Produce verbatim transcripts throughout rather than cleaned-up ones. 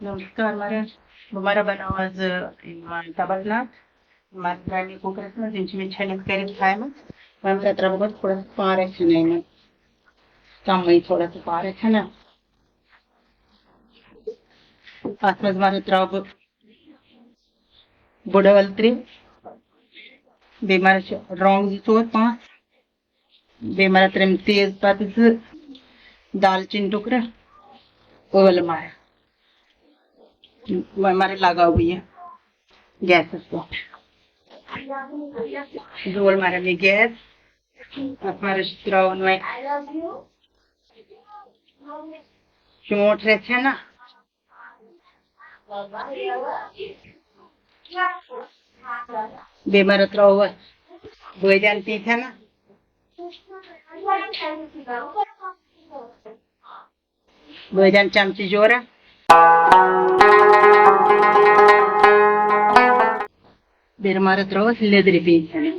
نمسکار مہراج، بہٕ مہراج بناوٕ آز، یِم، تبکھ ناٹہٕ۔ مگر ترٛاوٕ مےٚ کُکرَس منٛز، یِم چھِ مےٚ چھٔلِتھ کٔرِتھ تھایمَژٕ۔ وۄنۍ مہراج ترٛاوٕ بہٕ گۄڈٕ تھوڑا سا پانٛژھ رَژھِ ہنا یِمَن، کَمٕے تھوڑا سا پانٛژھ رَژھِ ہنا۔ اَتھ منٛز مہراج ترٛاوٕ بہٕ بٕڈٕ ٲلہٕ ترٛےٚ، بیٚیہِ مہراج چھِ رۄنٛگ زٕ ژور پانٛژھ، بیٚیہِ مہراج ترٛٲوِم تیز پتہٕ زٕ، دالچیٖن ٹُکرٕ، ٲلہٕ مہراج۔ وۄنۍ مہراج لگاوٕ بہٕ یہِ گیسَس پٮ۪ٹھ۔ زول مہراج مےٚ گیس۔ اَتھ مہراج چھُ ترٛاوُن وۄنۍ شونٛٹھ رَژھِ ہنا۔ بیٚیہِ مہراج ترٛاوو اَتھ بٲدیان پیٖنتہِ ہنا۔ بٲدیان چمچہٕ جورا۔ بیٚیہِ مہراج ترٛاوو أسۍ لیٚدرِ پیٖنتہِ ہنا۔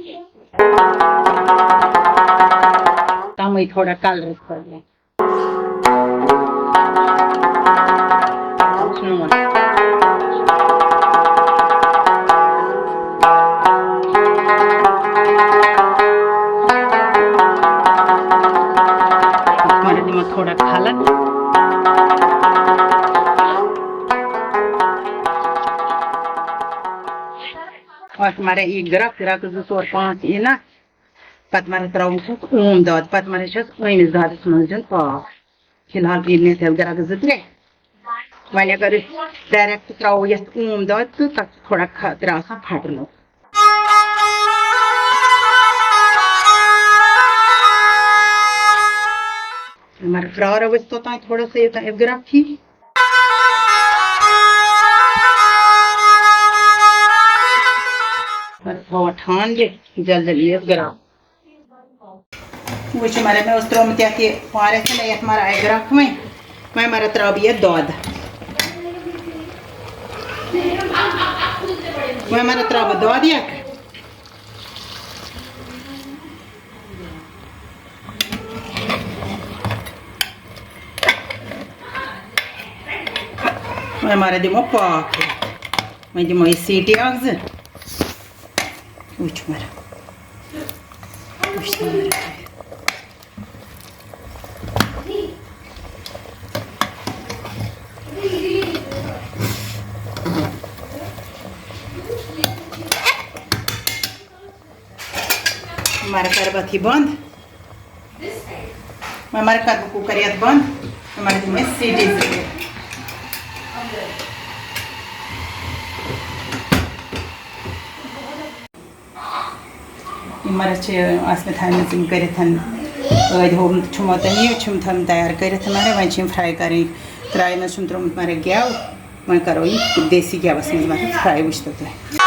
کمٕے تھوڑا کلرس خٲطرٕ۔ نوٗن۔ مہراج دِمو تھوڑا کھلک۔ اَتھ مہراج یی گرٛکھ، گرٛکھ زٕ ژور پانٛژھ یی نا۔ پتہٕ مہراج ترٛاوُن چھُس اوم دۄد، پتہٕ مہراج چھُس أمِس دۄدَس منٛز دیُن آب۔ فی الحال پیٚیہِ مےٚ تیٚلہِ گرٛکھ زٕ ترٛےٚ۔ وۄنۍ اگر أسۍ direct ترٛاوو یَتھ اوم دۄد تہٕ تَتھ چھُ تھوڑا خطرٕ آسان پھٹنُک۔ مگر پرٛارو أسۍ توٚتام تھوڑا سا، یوٚتام اَسہِ گرٛکھ یی۔ پتہٕ تھاوو ٹھانٛڈ دِتھ، جلد جلد یِیَس گرٛکھ۔ وٕچھ مہراج، مےٚ اوس ترٛوومُت یَتھ یہِ پانٛژھ رَژھِ ہنا، یَتھ مہراج آیہِ گرٛکھ وۄنۍ۔ وۄنۍ مہراج ترٛاوٕ بہٕ یَتھ دۄد۔ وۄنۍ مہراج ترٛاوٕ بہٕ دۄد یَتھ۔ وۄنۍ مہراج دِمو پاکھ یَتھ۔ وۄنۍ دِمو یہِ سیٖٹی اَکھ زٕ۔ وٕچھ مہراج۔ وٕچھ مہراج۔ مہراج کَرٕ بہٕ اَتھ یہِ بنٛد۔ وۄنۍ مہراج کَرٕ بہٕ کُکَر یَتھ بنٛد۔ وۄنۍ مہراج دِمہٕ أسۍ سیٖٹی زٕ۔ یِم مہراج چھِ، آسہٕ مےٚ تھایمَژٕ یِم کٔرِتھ، ٲدۍ ہووُم، چھُمو تۄہہِ یہِ، چھِم تھٲومٕتۍ تیار کٔرِتھ مہراج۔ وۄنۍ چھِ یِم fry کَرٕنۍ۔ کڑایہِ منٛز چھُم ترٛوومُت مہراج گٮ۪و، وۄنۍ کَرو یہِ دیسی گٮ۪وَس منٛز مہراج fry، وٕچھتو تُہۍ۔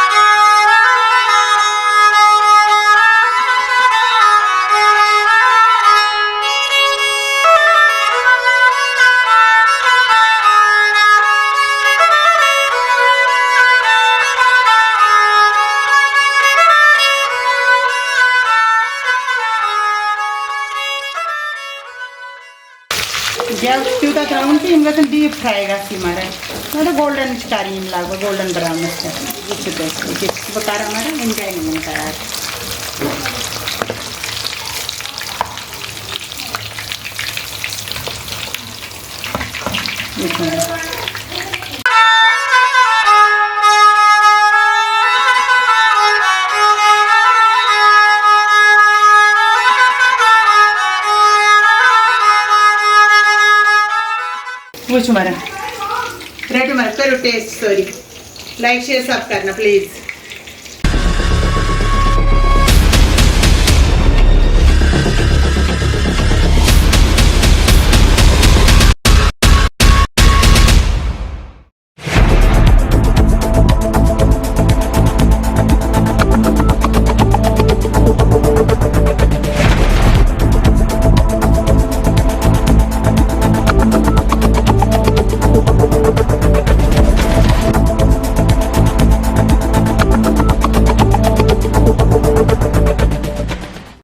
گٮ۪و چھُ تیوٗتاہ ترٛاوُن کہِ یِم گژھن deep fry گژھٕنۍ، مگر مطلب golden چھِ کَرٕنۍ یِم، لگ بگ golden brownَس پٮ۪ٹھ۔ یہِ چھُ تۄہہِ، یہِ چھُ بہٕ کَران مگر enjoy یِمَن تیار۔ یہِ چھُ مگر۔ وٕچھِو مگر، رٔٹِو مگر، کٔرِو taste سٲری۔ Like، share، subscribe کرنا please۔